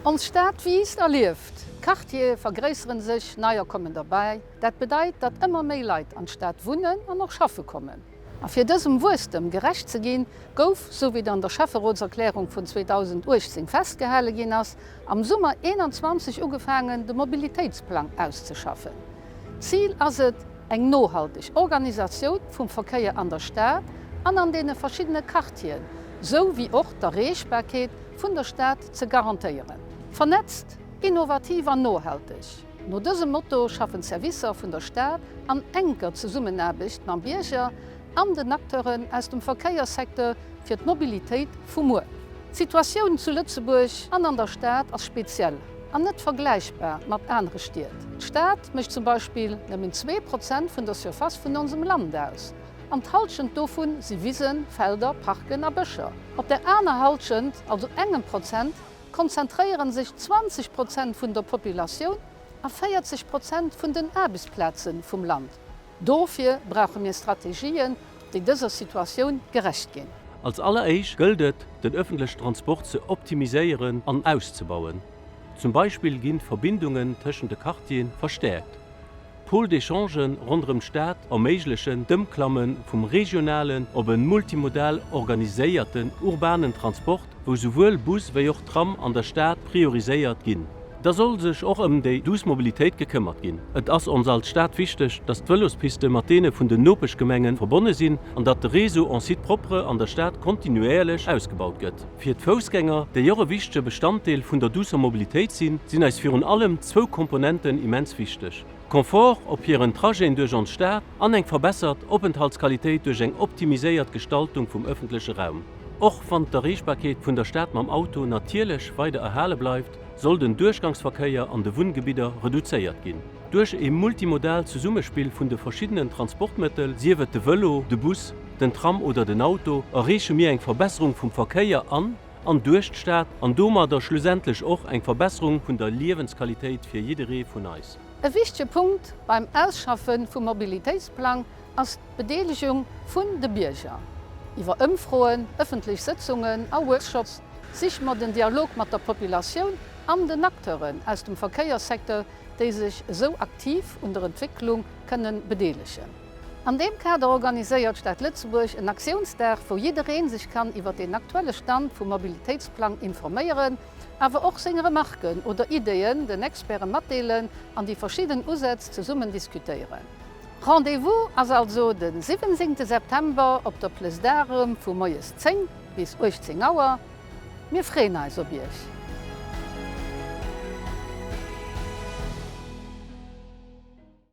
Ons Stad wiisst a lieft, d'Quartiere vergréissere sech, neier kommen derbäi. Dat bedeit, datt ëmmer méi Leit an d'Stad wunnen an och schaffe kommen. A fir dësem Wuesstem gerecht ze ginn, gouf, sou wéi et an der Schäfferotserklärung vun 2018 festgehale ginn ass, am Summer 21 ugefaangen, de Mobilitéitsplang auszeschaffen. Zil ass et, eng nohalteg Organisatioun vum Verkéier an der Stad an an deene verschiddene Quartieren, sou wéi och d'Erreechbarkeet vun der Stad ze garantéieren. Vernetzt, innovativ an nohalteg, no dësem Motto schaffen d'Servicer vun der Stad an enker Zesummenaarbecht mam Bierger an den Acteuren aus dem Verkéierssecteur fir d'Mobilitéit vu muer. D'Situatioun zu Lëtzebuerg an an der Stad ass speziell an net vergläichbar mat anere Stied. D'Stad mécht zum Beispill nëmmen 2% vun der Surface vun onsem Land aus. An d'Hallschent dovun si Wisen, Felder, Parken a Bëscher. Op der aner Hallschent, also engem Prozent, konzentréiere sech 20 Prozent vun der Populatioun a 40 Prozent vun den Aarbechtsplaze vum Land. Dofir brauche mir Strategien, déi dëser Situatioun gerecht ginn. Als alleréischt gëllt et, den öffentlechen Transport ze optimiséieren an auszebauen. Zum Beispill ginn d'Verbindungen tëschent de Quartieren verstäerkt. Pôles d'échangen ronderëm d'Stad erméiglechen d'Ëmklamme vum regionalen op e multimodal organiséierten urbanen Transport, wou souwuel Bus wéi och Tram an der Stad prioriséiert ginn. Da soll sech och ëm déi douce Mobilitéit gekëmmert ginn. Et ass ons als Stad wichteg, datt d'Vëlospiste mat deene vun den Nopeschgemenge verbonne sinn an datt de Réseau en site propre an der Stad kontinuéierlech ausgebaut gëtt. Fir d'Foussgänger, déi och e wichtege Bestanddeel vun der duusser Mobilitéit sinn, sinn eis virun allem zwou Komponenten immens wichteg, Confort op hiren Trajeten duerch ons Stad an eng verbessert Openthaltsqualitéit duerch eng optimiséiert Gestaltung vum ëffentleche Raum. Och wann d'Erreechbarkeet vun der Stad mam Auto natierlech weider erhale bleift, soll den Duerchgangsverkéier an de Wunngebidder reduzéiert ginn. Duerch e multimodaalt Zesummespill vun de verschiddenen Transportmëttel, sief et de Vëlo, de Bus, den Tram oder den Auto, erreeche mir eng Verbesserung vum Verkéier an an duerch d'Stad an domadder schlussendlech och eng Verbesserung vun der Liewensqualitéit fir jidderee vun eis. E wichtege Punkt beim Ausschaffe vum Mobilitéitsplang ass d'Bedeelegung vun de Bierger. Iwwer Ëmfroen, ëffentlech Sëtzungen a Workshops siche mer den Dialog mat der Populatioun an den Acteuren aus dem Verkéierssecteur, déi sech esou aktiv un der Entwécklung kënnen bedeelegen. An deem Kader organiséiert d'Stad Lëtzebuerg en Aktiounsdag, wou jiddereen sech kann iwwer den aktuelle Stand vum Mobilitéitsplang informéieren, awer och seng Remarken oder Ideeën den Experte matdeelen an déi verschidden Usätz zesummen diskutéieren. Rendez-vous ass also de 17 September op der Plëss d'Arem vu moies 10 bis 18 Auer. Mir freeën eis op Iech!